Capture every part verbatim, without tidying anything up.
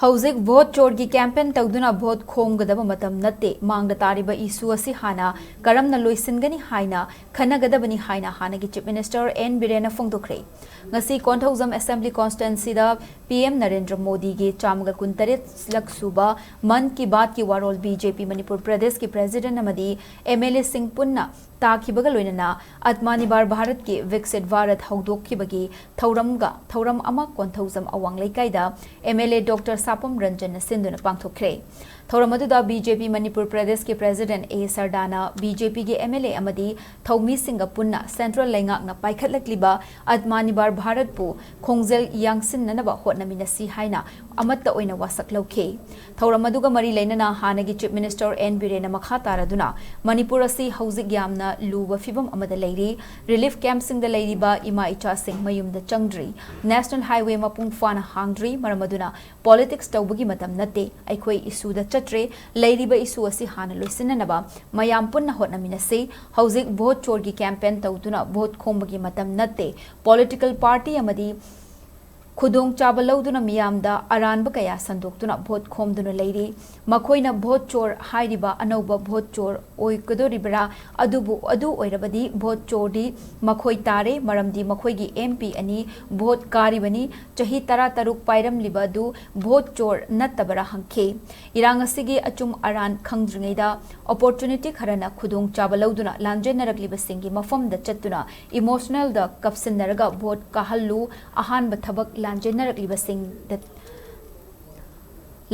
ꯍꯧꯖꯤꯛ vote ꯆꯣꯔꯒꯤ campaign ꯇꯧꯗꯨꯅ vote ꯈꯣꯝꯒꯗꯕ ꯃꯇꯝ ꯅꯠꯇꯦ꯫ ꯃꯥꯡꯗ ꯇꯥꯔꯤꯕ ꯏꯁꯨ ꯑꯁꯤ ꯍꯥꯟꯅ ꯀꯔꯝꯅ ꯂꯣꯏꯁꯤꯟꯒꯅꯤ ꯍꯥꯏꯅ ꯈꯟꯅꯒꯗꯕꯅꯤ ꯍꯥꯏꯅ ꯍꯥꯟꯅꯒꯤ ꯆꯤꯐ ꯃꯤꯅꯤꯁꯇꯔ ꯑꯦꯟ ꯕꯤꯔꯦꯟꯅ ꯐꯣꯡꯗꯣꯛꯈ꯭ꯔꯦ꯫ ꯉꯁꯤ Konthoujam assembly ꯀꯣꯟꯁꯇꯤꯇ꯭ꯋꯦꯟꯁꯤꯗ P M Narendra ꯃꯣꯗꯤꯒꯤ ꯆꯥꯝꯃꯒ ꯀꯨꯟꯇꯔꯦꯠ ꯂꯛ ꯁꯨꯕ ꯃꯟ ꯀꯤ ꯕꯥꯠꯀꯤ ꯋꯥꯔꯣꯜ ꯕꯤ ꯖꯦ ꯄꯤ ꯃꯅꯤꯄꯨꯔ ꯄ꯭ꯔꯗꯦꯁꯀꯤ ꯄ꯭ꯔꯦꯁꯤꯗꯦꯟꯠ ꯑꯃꯗꯤ ꯑꯦꯝ ꯑꯦꯜ ꯑꯦꯁꯤꯡ ꯄꯨꯟꯅ ꯇꯥꯈꯤꯕꯒ ꯂꯣꯏꯅꯅ ꯑꯠꯃꯥꯅꯤꯕꯥꯔ ꯚꯥꯔꯠꯀꯤ ꯚꯤꯛꯁꯤꯠ ꯚꯥꯔꯠ ꯍꯧꯗꯣꯛꯈꯤꯕꯒꯤ ꯊꯧꯔꯝꯒ ꯊꯧꯔꯝ ꯑꯃ ꯀꯣꯟꯊꯧꯖꯝ ꯑꯋꯥꯡ ꯂꯩꯀꯥꯏꯗ ꯑꯦꯝ ꯑꯦꯜ ꯑꯦ ꯗꯣꯛꯇꯔ ꯁꯥꯄꯝ ꯔꯟꯖꯟꯅ ꯁꯤꯟꯗꯨꯅ ꯄꯥꯡꯊꯣꯛꯈ꯭ꯔꯦ꯫ ꯊꯧꯔꯝ ꯑꯗꯨꯗ ꯕꯤ ꯖꯦ ꯄꯤ ꯃꯅꯤꯄꯨꯔ ꯄ꯭ꯔꯗꯦꯁꯀꯤ ꯄ꯭ꯔꯦꯁꯤꯗꯦꯟꯠ ꯑꯦ ꯁꯔꯗꯥꯅ ꯕꯤ ꯖꯦ ꯄꯤꯒꯤ ꯑꯦꯝ ꯑꯦꯜ ꯑꯦ ꯑꯃꯗꯤ ꯊꯧꯃꯤꯁꯤꯡꯒ ꯄꯨꯟꯅ ꯁꯦꯟꯇ꯭ꯔꯦꯜ ꯂꯩꯉꯥꯛꯅ ꯄꯥꯏꯈꯠꯂꯛꯂꯤꯕ ꯑꯠꯃꯥꯅꯤꯕꯥꯔ ꯚꯥꯔꯠꯄꯨ ꯈꯣꯡꯖꯦꯜ ꯌꯥꯡꯁꯤꯟꯅꯅꯕ ꯍꯣꯠꯅꯃꯤꯟꯅꯁꯤ ꯍꯥꯏꯅ ꯑꯃꯠꯇ ꯑꯣꯏꯅ ꯋꯥꯁꯛ ꯂꯧꯈꯤ꯫ ꯊꯧꯔꯝ ꯑꯗꯨꯒ ꯃꯔꯤ ꯂꯩꯅꯅ ꯍꯥꯟꯅꯒꯤ ꯆꯤꯐ ꯃꯤꯅꯤꯁꯇꯔ ꯑꯦꯟ ꯕꯤꯔꯦꯟꯅ ꯃꯈꯥ ꯇꯥꯔꯗꯨꯅ ꯃꯅꯤꯄꯨꯔ ꯑꯁꯤ ꯍꯧꯖꯤꯛ ꯌꯥꯝꯅ ꯂꯨꯕ ꯐꯤꯕꯝ ꯑꯃꯗ ꯂꯩꯔꯤ꯫ ꯔꯤꯂꯤꯐ ꯀꯦꯝꯞꯁꯤꯡꯗ ꯂꯩꯔꯤꯕ ꯏꯃꯥ ꯏꯆꯥꯁꯤꯡ ꯃꯌꯨꯝꯗ ꯆꯪꯗ꯭ꯔꯤ꯫ ꯅꯦꯁꯅꯦꯜ ꯍꯥꯏꯋꯦ ꯃꯄꯨꯡ ꯐꯥꯅ ꯍꯥꯡꯗ꯭ꯔꯤ꯫ ꯃꯔꯝ ꯑꯗꯨꯅ ꯄꯣꯂꯤꯇꯤꯛꯁ ꯇꯧꯕꯒꯤ ꯃꯇꯝ ꯅꯠꯇꯦ꯫ ꯑꯩꯈꯣꯏ ꯏꯁꯨꯗ ꯆꯠꯇ꯭ꯔꯦ꯫ ꯂꯩꯔꯤꯕ ꯏꯁꯨ ꯑꯁꯤ ꯍꯥꯟꯅ ꯂꯣꯏꯁꯤꯟꯅꯅꯕ ꯃꯌꯥꯝ ꯄꯨꯟꯅ ꯍꯣꯠꯅꯃꯤꯟꯅꯁꯤ꯫ ꯍꯧꯖꯤꯛ ꯚꯣꯠ ꯆꯣꯔꯒꯤ ꯀꯦꯝꯄꯦꯟ ꯇꯧꯗꯨꯅ ꯚꯣꯠ ꯈꯣꯝꯕꯒꯤ ꯃꯇꯝ ꯅꯠꯇꯦ꯫ ꯄꯣꯂꯤꯇꯤꯀꯦꯜ ꯄꯥꯔꯇꯤ ꯑꯃꯗꯤ ꯈꯨꯗꯣꯡꯆꯥꯕ ꯂꯧꯗꯨꯅ ꯃꯤꯌꯥꯝꯗ ꯑꯔꯥꯟꯕ ꯀꯌꯥ ꯁꯟꯗꯣꯛꯇꯨꯅ ꯚꯣꯠ ꯈꯣꯝꯗꯨꯅ ꯂꯩꯔꯤ꯫ ꯃꯈꯣꯏꯅ ꯚꯣꯠ ꯆꯣꯔ ꯍꯥꯏꯔꯤꯕ ꯑꯅꯧꯕ ꯚꯣꯠ ꯆꯣꯔ ꯑꯣꯏꯒꯗꯣꯔꯤꯕ꯭ꯔꯥ? ꯑꯗꯨꯕꯨ ꯑꯗꯨ ꯑꯣꯏꯔꯕꯗꯤ ꯚꯣꯠ ꯆꯣꯔꯗꯤ ꯃꯈꯣꯏ ꯇꯥꯔꯦ, ꯃꯔꯝꯗꯤ ꯃꯈꯣꯏꯒꯤ ꯑꯦꯝ ꯄꯤ ꯑꯅꯤ ꯚꯣꯠ ꯀꯥꯔꯤꯕꯅꯤ꯫ ꯆꯍꯤ ꯇꯔꯥꯇꯔꯨꯛ ꯄꯥꯏꯔꯝꯂꯤꯕ ꯑꯗꯨ ꯚꯣꯠ ꯆꯣꯔ ꯅꯠꯇꯕꯔꯥ ꯍꯪꯈꯤ꯫ ꯏꯔꯥꯡ ꯑꯁꯤꯒꯤ ꯑꯆꯨꯝ ꯑꯔꯥꯟ ꯈꯪꯗ꯭ꯔꯤꯉꯩꯗ ꯑꯣꯄꯣꯔꯆꯨꯅꯤꯇꯤ ꯈꯔꯅ ꯈꯨꯗꯣꯡꯆꯥꯕ ꯂꯧꯗꯨꯅ ꯂꯥꯟꯖꯦꯟꯅꯔꯛꯂꯤꯕꯁꯤꯡꯒꯤ ꯃꯐꯝꯗ ꯆꯠꯇꯨꯅ ꯏꯃꯣꯁꯅꯦꯜꯗ ꯀꯞꯁꯤꯟꯅꯔꯒ ꯚꯣꯠ ꯀꯥꯍꯜꯂꯨ꯫ ꯑꯍꯥꯟꯕ ꯊꯕꯛ ꯂꯥꯟꯖꯦꯟꯅꯔꯛꯂꯤꯕꯁꯤꯡꯗ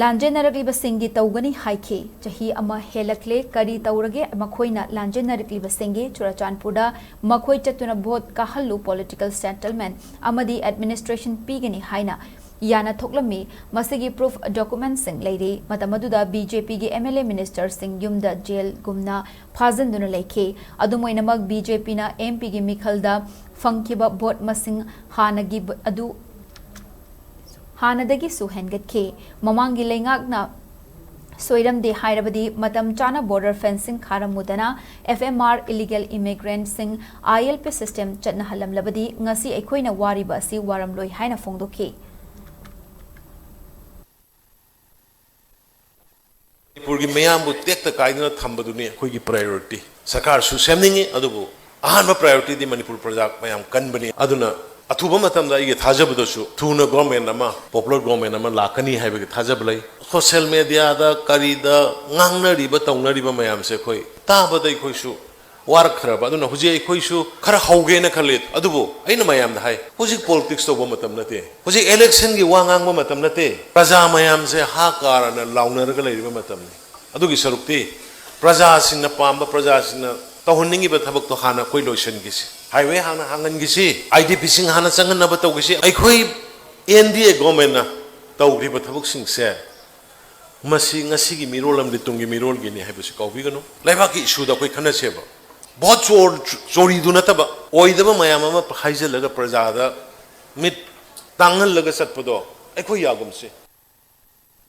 ꯂꯥꯟꯖꯦꯟꯅꯔꯛꯂꯤꯕꯁꯤꯡꯒꯤ ꯇꯧꯒꯅꯤ ꯍꯥꯏꯈꯤ꯫ ꯆꯍꯤ ꯑꯃ ꯍꯦꯜꯂꯛꯂꯦ, ꯀꯔꯤ ꯇꯧꯔꯒꯦ? ꯃꯈꯣꯏꯅ ꯂꯥꯟꯖꯦꯟꯅꯔꯛꯂꯤꯕꯁꯤꯡꯒꯤ ꯆꯨꯔꯆꯥꯟꯄꯨꯔꯗ ꯃꯈꯣꯏ ꯆꯠꯇꯨꯅ ꯚꯣꯠ ꯀꯥꯍꯜꯂꯨ, ꯄꯣꯂꯤꯇꯤꯀꯦꯜ ꯁꯦꯇꯜꯃꯦꯟꯠ ꯑꯃꯗꯤ ꯑꯦꯗꯃꯤꯅꯤꯁꯇ꯭ꯔꯦꯁꯟ ꯄꯤꯒꯅꯤ ꯍꯥꯏꯅ ꯌꯥꯅ ꯊꯣꯛꯂꯝꯃꯤ꯫ ꯃꯁꯤꯒꯤ ꯄ꯭ꯔꯨꯐ ꯗꯣꯀꯨꯃꯦꯟꯠꯁꯤꯡ ꯂꯩꯔꯤ꯫ ꯃꯇꯝ ꯑꯗꯨꯗ ꯕꯤ ꯖꯦ ꯄꯤꯒꯤ ꯑꯦꯝ ꯑꯦꯜ ꯑꯦ ꯃꯤꯅꯤꯁꯇꯔꯁꯤꯡ ꯌꯨꯝꯗ ꯖꯦꯜꯒꯨꯝꯅ ꯐꯥꯖꯤꯟꯗꯨꯅ ꯂꯩꯈꯤ꯫ ꯑꯗꯨꯝ ꯑꯣꯏꯅꯃꯛ, ꯕꯤ ꯖꯦ ꯄꯤꯅ ꯑꯦꯝ ꯄꯤꯒꯤ ꯃꯤꯈꯜꯗ ꯐꯪꯈꯤꯕ ꯚꯣꯠ ꯃꯁꯤꯡ ꯍꯥꯟꯅꯒꯤ ꯑꯗꯨ ꯍꯥꯟꯅꯗꯒꯤꯁꯨ ꯍꯦꯟꯒꯠꯈꯤ꯫ ꯃꯃꯥꯡꯒꯤ ꯂꯩꯉꯥꯛꯅ ꯁꯣꯏꯔꯝꯗꯦ ꯍꯥꯏꯔꯕꯗꯤ ꯃꯇꯝ ꯆꯥꯅ ꯕꯣꯔꯗꯔ ꯐꯦꯟꯁꯤꯡ ꯈꯥꯔꯝꯃꯨꯗꯅ ꯑꯦꯐ ꯑꯦꯝ ꯑꯥꯔ ꯏꯂꯤꯒꯦꯜ ꯏꯃꯤꯒ꯭ꯔꯦꯟꯠꯁꯤꯡ ꯑꯥꯏ ꯑꯦꯜ ꯄꯤ ꯁꯤꯁꯇꯦꯝ ꯆꯠꯅꯍꯜꯂꯝꯂꯕꯗꯤ ꯉꯁꯤ ꯑꯩꯈꯣꯏꯅ ꯋꯥꯔꯤꯕ ꯑꯁꯤ ꯋꯥꯔꯝꯂꯣꯏ ꯍꯥꯏꯅ ꯐꯣꯡꯗꯣꯛꯈꯤ꯫ ꯃꯅꯤꯄꯨꯔꯒꯤ ꯃꯤꯌꯥꯝꯕꯨ ꯇꯦꯛꯇ ꯀꯥꯏꯗꯅ ꯊꯝꯕꯗꯨꯅꯤ ꯑꯩꯈꯣꯏꯒꯤ priority꯫ ꯁꯔꯀꯥꯔꯁꯨ ꯁꯦꯝꯅꯤꯡꯉꯤ, ꯑꯗꯨꯕꯨ ꯑꯍꯥꯟꯕ priorityꯗꯤ ꯃꯅꯤꯄꯨꯔ ꯄ꯭ꯔꯖꯥ ꯃꯌꯥꯝ ꯀꯟꯕꯅꯤ꯫ ꯑꯗꯨꯅ ꯑꯊꯨꯕ ꯃꯇꯝꯗ ꯑꯩꯒꯤ ꯊꯥꯖꯕꯗꯁꯨ ꯊꯨꯅ government ꯑꯃ, popular government ꯑꯃ ꯂꯥꯛꯀꯅꯤ ꯍꯥꯏꯕꯒꯤ ꯊꯥꯖꯕ ꯂꯩ꯫ Social mediaꯗ ꯀꯔꯤꯗ ꯉꯥꯡꯅꯔꯤꯕ ꯇꯧꯅꯔꯤꯕ ꯃꯌꯥꯝꯁꯦ ꯑꯩꯈꯣꯏ ꯇꯥꯕꯗ ꯑꯩꯈꯣꯏꯁꯨ ꯋꯥꯔꯛꯈ꯭ꯔꯕ꯫ ꯑꯗꯨꯅ ꯍꯧꯖꯤꯛ ꯑꯩꯈꯣꯏꯁꯨ ꯈꯔ ꯍꯧꯒꯦꯅ ꯈꯜꯂꯤ꯫ ꯑꯗꯨꯕꯨ ꯑꯩꯅ ꯃꯌꯥꯝꯗ ꯍꯥꯏ, ꯍꯧꯖꯤꯛ politics ꯇꯧꯕ ꯃꯇꯝ ꯅꯠꯇꯦ, ꯍꯧꯖꯤꯛ electionꯒꯤ ꯋꯥ ꯉꯥꯡꯕ ꯃꯇꯝ ꯅꯠꯇꯦ꯫ ꯄ꯭ꯔꯖꯥ ꯃꯌꯥꯝꯁꯦ ꯍꯥ ꯀꯥꯔꯅ ꯂꯥꯎꯅꯔꯒ ꯂꯩꯔꯤꯕ ꯃꯇꯝꯅꯤ꯫ ꯑꯗꯨꯒꯤ ꯁꯔꯨꯛꯇꯤ ꯄ꯭ꯔꯖꯥꯁꯤꯡꯅ ꯄꯥꯝꯕ, ꯄ꯭ꯔꯖꯥꯁꯤꯡꯅ ꯇꯧꯍꯟꯅꯤꯡꯉꯤꯕ ꯊꯕꯛꯇꯣ ꯍꯥꯟꯅ ꯑꯩꯈꯣꯏ ꯂꯣꯏꯁꯤꯟꯈꯤꯁꯤ꯫ Highway ꯍꯥꯟꯅ ꯍꯥꯡꯍꯟꯈꯤꯁꯤ, IDPꯁꯤꯡ ꯍꯥꯟꯅ ꯆꯪꯍꯟꯅꯕ ꯇꯧꯈꯤꯁꯤ꯫ ꯑꯩꯈꯣꯏ NDA governmentꯅ ꯇꯧꯈ꯭ꯔꯤꯕ ꯊꯕꯛꯁꯤꯡꯁꯦ ꯃꯁꯤ ꯉꯁꯤꯒꯤ ꯃꯤꯔꯣꯜ ꯑꯃꯗꯤ ꯇꯨꯡꯒꯤ ꯃꯤꯔꯣꯜꯒꯤꯅꯤ ꯍꯥꯏꯕꯁꯤ ꯀꯥꯎꯕꯤꯒꯅꯨ꯫ ꯂꯩꯕꯥꯛꯀꯤ issueꯗ ꯑꯩꯈꯣꯏ ꯈꯟꯅꯁꯦꯕ꯫ Vote ꯆꯣꯔ-, ꯆꯣꯔꯤꯗꯨ ꯅꯠꯇꯕ ꯑꯣꯏꯗꯕ ꯃꯌꯥꯝ ꯑꯃ ꯍꯥꯏꯖꯤꯜꯂꯒ ꯄ꯭ꯔꯖꯥꯗ ꯃꯤꯠ ꯇꯥꯡꯍꯜꯂꯒ ꯆꯠꯄꯗꯣ ꯑꯩꯈꯣꯏ ꯌꯥꯒꯨꯝꯁꯤ꯫